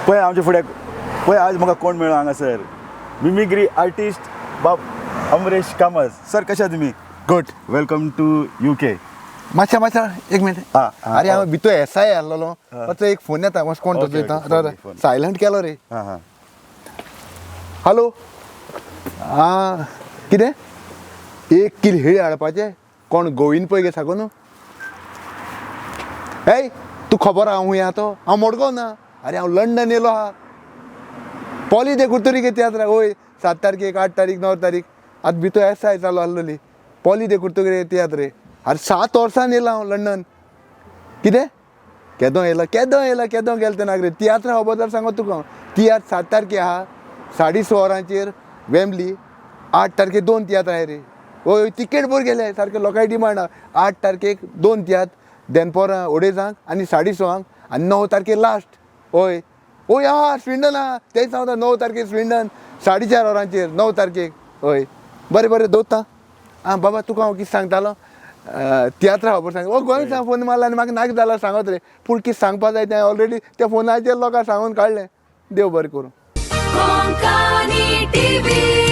पळय आमच्या फुडें पळय आज म्हाका कोण मेळ्ळो हांगासर, मिमिक्री आर्टिस्ट बाब अमरेश कामत. सर, कशे आहा तुमी? गुड. Welcome to UK. मातशें मातशें एक मिनट. हा, हा, अरे, हांव भितर एसआय आसलेलो. मातसो एक फोन येता, मातसो कोण तो चोयता. Okay, phone. सायलंट केलो रे. हां हां हॅलो, आं, कितें एक कील हेळ हाडपाचें? कोण गोविंद पळय गे सागून. ए, तूं खबर आहा हांव आहा तो? हांव मडगांव ना, अरे हांव लंडन येयलो आहा. पॉली दे कुर्तुरी तियात्र, वय, 7 तारखेक, 8 तारीख, 9 तारीख. आतां भितर एसआय चालू आसलेली. पॉली दे कुर्तुरी तियात्र. अरे, 7 वर्सां येयलो हांव लंडन. कितें केदो येयलो, केदो येयलो, केदो गेलो तें नागरी. तियात्र खबर जाल्यार सांगो तुका हांव. तियात्र 7 तारखे आहा, 6:30 वरांचेर वेम्बली. 8 तारखे दोन तियात्र आहाय रे. वय, तिकेट बरी गेले सारके, लोकांक डिमांड आहा. 8 तारखेक दोन तियात्र, देनपोरां अडेजांक आनी 6:30 आनी 9 तारखेर लास्ट. हय हय, आहा स्विंडन आहा, तेंच सांगता, 9 तारखेर स्विंडन, 4:30 वरांचेर 9 तारखेक. हय, बरें बरें, दवरता. आं बाबा, तुका हांव कितें सांगतालो? तियात्रा खबर सांग. ओ, गोंय सांग फोन मारला आनी म्हाका नाका जाल्यार सांगत रे, पूण कितें सांगपा जाय तें ऑलरेडी त्या फोनाचेर लोकांक सांगून काडलें. देव बरें करूं. Konkani TV.